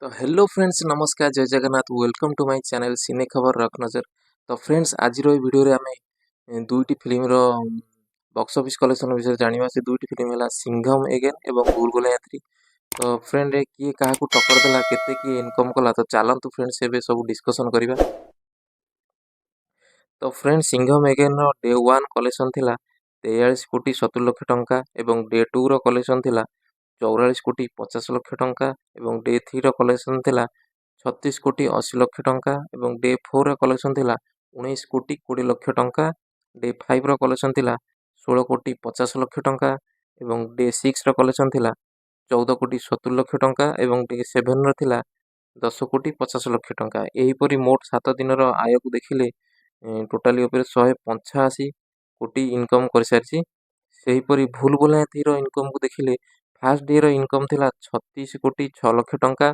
ତ hello friends, ନମସ୍କାର, ଜୟ Jagannath. Welcome to my channel ସିନେ ଖବର ରକ୍ ନଜର। ତ ଫ୍ରେଣ୍ଡସ୍, ଆଜିର ଏହି ଭିଡ଼ିଓରେ ଆମେ ଦୁଇଟି ଫିଲ୍ମର ବକ୍ସ ଅଫିସ୍ କଲେକ୍ସନ୍ ବିଷୟରେ ଜାଣିବା। ସେ ଦୁଇଟି ଫିଲ୍ମ ହେଲା ସିଂଘମ ଏଗେନ୍ ଏବଂ ଭୁଲ ଭୁଲୈୟା 3। ତ ଫ୍ରେଣ୍ଡ, କିଏ କାହାକୁ ଟକ୍କର ଦେଲା, କେତେ କିଏ ଇନକମ୍ କଲା, ତ ଚାଲନ୍ତୁ ଫ୍ରେଣ୍ଡସ୍, ଏବେ ସବୁ ଡିସ୍କସନ୍ କରିବା। ତ ଫ୍ରେଣ୍ଡ, ସିଂଘମ ଏଗେନ୍ର ଡେ 1 କଲେକ୍ସନ୍ ଥିଲା 43 କୋଟି 70 ଲକ୍ଷ ଟଙ୍କା ଏବଂ ଡେ 2ର କଲେକ୍ସନ୍ ଥିଲା 44 କୋଟି 50 ଲକ୍ଷ ଟଙ୍କା ଏବଂ ଡେ 3ର କଲେକ୍ସନ୍ ଥିଲା 36 କୋଟି 80 ଲକ୍ଷ ଟଙ୍କା ଏବଂ ଡେ 4ର କଲେକ୍ସନ୍ ଥିଲା 19 କୋଟି 20 ଲକ୍ଷ ଟଙ୍କା। ଡେ 5ର କଲେକ୍ସନ୍ ଥିଲା 16 କୋଟି 50 ଲକ୍ଷ ଟଙ୍କା ଏବଂ ଡେ 6ର କଲେକ୍ସନ୍ ଥିଲା 14 କୋଟି 70 ଲକ୍ଷ ଟଙ୍କା ଏବଂ ଡେ 7ର ଥିଲା 10 କୋଟି 50 ଲକ୍ଷ ଟଙ୍କା। ଏହିପରି ମୋଟ 7 ଦିନର ଆୟକୁ ଦେଖିଲେ ଟୋଟାଲି ଉପରେ 185 କୋଟି ଇନକମ୍ କରିସାରିଛି। ସେହିପରି ଭୁଲ ଭୁଲୈୟା 3ର ଇନକମ୍କୁ ଦେଖିଲେ ଫାର୍ଷ୍ଟ ଡେର ଇନକମ୍ ଥିଲା 36 କୋଟି 6 ଲକ୍ଷ ଟଙ୍କା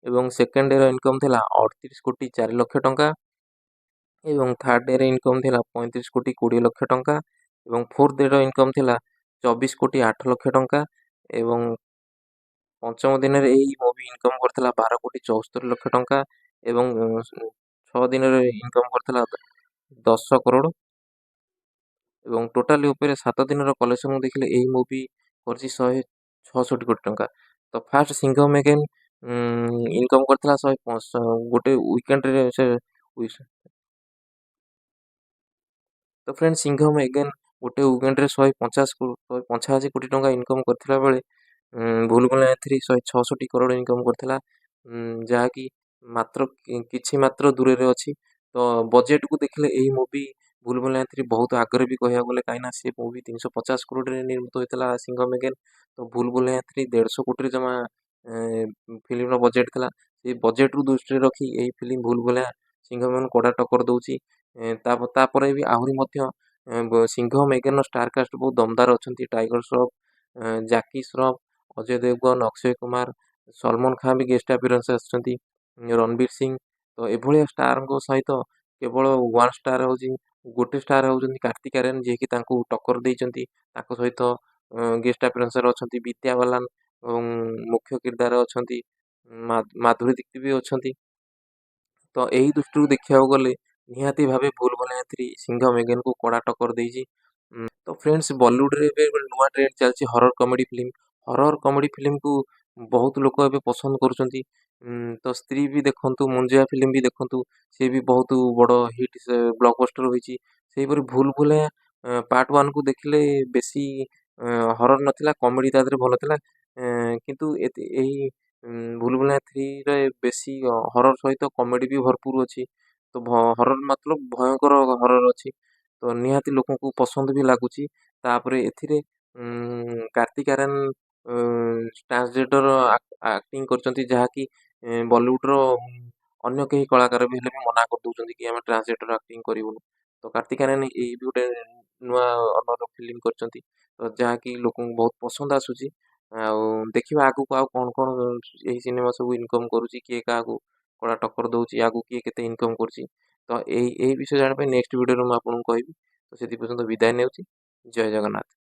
ଏବଂ ସେକେଣ୍ଡ ଡେର ଇନକମ୍ ଥିଲା 38 କୋଟି 4 ଲକ୍ଷ ଟଙ୍କା ଏବଂ ଥାର୍ଡ଼ ଡେର ଇନକମ୍ ଥିଲା 35 କୋଟି 20 ଲକ୍ଷ ଟଙ୍କା ଏବଂ ଫୋର୍ଥ ଡେର ଇନକମ୍ ଥିଲା 24 କୋଟି 8 ଲକ୍ଷ ଟଙ୍କା ଏବଂ ପଞ୍ଚମ ଦିନରେ ଏହି ମୁଭି ଇନକମ୍ କରିଥିଲା 12 କୋଟି 74 ଲକ୍ଷ ଟଙ୍କା ଏବଂ 6 ଦିନରେ ଇନକମ୍ କରିଥିଲା 10 କରୋଡ଼ ଏବଂ ଟୋଟାଲି ଉପରେ 7 ଦିନର କଲେକ୍ସନ୍ ଦେଖିଲେ ଏହି ମୁଭି କରିଛି 166 କୋଟି ଟଙ୍କା। ତ ଫାର୍ଷ୍ଟ ସିଂଘମ ଏଗେନ୍ ଇନକମ୍ କରିଥିଲା ଗୋଟେ ୱିକେଣ୍ଡରେ ସେ। ତ ଫ୍ରେଣ୍ଡ, ସିଂଘମ ଏଗେନ୍ ଗୋଟେ ୱିକେଣ୍ଡରେ 185 କୋଟି ଟଙ୍କା ଇନକମ୍ କରିଥିଲା ବେଳେ ଭୁଲ ଭୁଲୈୟା 3 166 କରୋଡ଼ ଇନକମ୍ କରିଥିଲା, ଯାହାକି ମାତ୍ର କିଛି ମାତ୍ର ଦୂରରେ ଅଛି। ତ ବଜେଟକୁ ଦେଖିଲେ ଏହି ମୁଭି ଭୁଲ ଭୁଲୈୟା 3 ବହୁତ ଆଗରେ ବି କହିବାକୁ ଗଲେ, କାହିଁକିନା ସେ ମୁଭି 350 କରୋଡ଼ରେ ନିର୍ମିତ ହୋଇଥିଲା ସିଂଘମ ଏଗେନ୍। ତ ଭୁଲ ଭୁଲୈୟା 3 150 କୋଟିରେ ଜମା ଫିଲ୍ମର ବଜେଟ୍ ଥିଲା। ସେଇ ବଜେଟକୁ ଦୃଷ୍ଟିରେ ରଖି ଏହି ଫିଲ୍ମ ଭୁଲ ଭୁଲୈୟା ସିଂଘମ ଏଗେନ୍ କଡ଼ା ଟକ୍କର ଦେଉଛି। ତାପରେ ବି ଆହୁରି ମଧ୍ୟ ସିଂଘମ ଏଗେନ୍ର ଷ୍ଟାର କାଷ୍ଟ ବହୁତ ଦମଦାର ଅଛନ୍ତି। ଟାଇଗର ଶ୍ରଫ, ଜାକି ଶ୍ରଫ, ଅଜୟ ଦେବଗନ, ଅକ୍ଷୟ କୁମାର, ସଲମାନ ଖାଁ ବି ଗେଷ୍ଟ ଆପିୟରାନ୍ସ ଆସିଛନ୍ତି, ରଣବୀର ସିଂ। ତ ଏଭଳିଆ ଷ୍ଟାରଙ୍କ ସହିତ କେବଳ ୱାନ୍ ଷ୍ଟାର ହେଉଛି, ଗୋଟେ ଷ୍ଟାର ହେଉଛନ୍ତି କାର୍ତ୍ତିକ ଆର୍ୟନ, ଯିଏକି ତାଙ୍କୁ ଟକ୍କର ଦେଇଛନ୍ତି। ତାଙ୍କ ସହିତ ଗେଷ୍ଟ ଆପିୟରାନ୍ସରେ ଅଛନ୍ତି ବିଦ୍ୟା ବାଲାନ ଏବଂ ମୁଖ୍ୟ କିରଦାର ଅଛନ୍ତି ମାଧୁରୀ ଦୀକ୍ଷିତ ବି ଅଛନ୍ତି। ତ ଏହି ଦୃଷ୍ଟିରୁ ଦେଖିବାକୁ ଗଲେ ନିହାତି ଭାବେ ଭୁଲ ଭୁଲୈୟା 3 ସିଂଘମ ଏଗେନ୍କୁ କଡ଼ା ଟକ୍କର ଦେଇଛି। ତ ଫ୍ରେଣ୍ଡସ୍, ବଲିଉଡ଼ରେ ଏବେ ଗୋଟେ ନୂଆ ଟ୍ରେଣ୍ଡ ଚାଲିଛି, horror comedy film. Horror comedy ଫିଲ୍ମକୁ ବହୁତ ଲୋକ ଏବେ ପସନ୍ଦ କରୁଛନ୍ତି। ତ ସ୍ତ୍ରୀ ବି ଦେଖନ୍ତୁ, ମୁଞ୍ଜିଆ ଫିଲ୍ମ ବି ଦେଖନ୍ତୁ, ସିଏ ବି ବହୁତ ବଡ଼ ହିଟ୍, ସେ ବ୍ଲକବଷ୍ଟର ହୋଇଛି। ସେହିପରି ଭୁଲ ଭୁଲୈୟା ପାର୍ଟ 1କୁ ଦେଖିଲେ ବେଶୀ ହରର ନଥିଲା, କମେଡ଼ି ତା ଦେହରେ ଭଲ ଥିଲା। କିନ୍ତୁ ଏହି ଭୁଲ ଭୁଲୈୟା 3ରେ ବେଶୀ ହରର ସହିତ କମେଡ଼ି ବି ଭରପୁର ଅଛି। ତ ହରର ମତଲବ ଭୟଙ୍କର ହରର ଅଛି, ତ ନିହାତି ଲୋକଙ୍କୁ ପସନ୍ଦ ବି ଲାଗୁଛି। ତାପରେ ଏଥିରେ କାର୍ତ୍ତିକ ଆର୍ୟନ ଟ୍ରାନ୍ସଜେଣ୍ଡର ଆକ୍ଟିଂ କରିଛନ୍ତି, ଯାହାକି ବଲିଉଡ଼ର ଅନ୍ୟ କେହି କଳାକାର ବି ହେଲେ ବି ମନା କରିଦେଉଛନ୍ତି କି ଆମେ ଟ୍ରାନ୍ସଜେଣ୍ଡର ଆକ୍ଟିଂ କରିବୁନୁ। ତ କାର୍ତ୍ତିକ ଆର୍ୟନ ଏଇ ବି ଗୋଟେ ନୂଆ ଅନର ଫିଲ୍ମ କରିଛନ୍ତି, ତ ଯାହାକି ଲୋକଙ୍କୁ ବହୁତ ପସନ୍ଦ ଆସୁଛି। ଆଉ ଦେଖିବା ଆଗକୁ ଆଉ କ'ଣ କ'ଣ ଏହି ସିନେମା ସବୁ ଇନକମ୍ କରୁଛି, କିଏ କାହାକୁ କଡ଼ା ଟକ୍କର ଦେଉଛି, ଆଗକୁ କିଏ କେତେ ଇନକମ୍ କରୁଛି। ତ ଏହି ଏହି ବିଷୟ ଜାଣିବା ପାଇଁ ନେକ୍ସଟ ଭିଡ଼ିଓରେ ମୁଁ ଆପଣଙ୍କୁ କହିବି। ତ ସେଥି ପର୍ଯ୍ୟନ୍ତ ବିଦାୟ ନେଉଛି। ଜୟ ଜଗନ୍ନାଥ।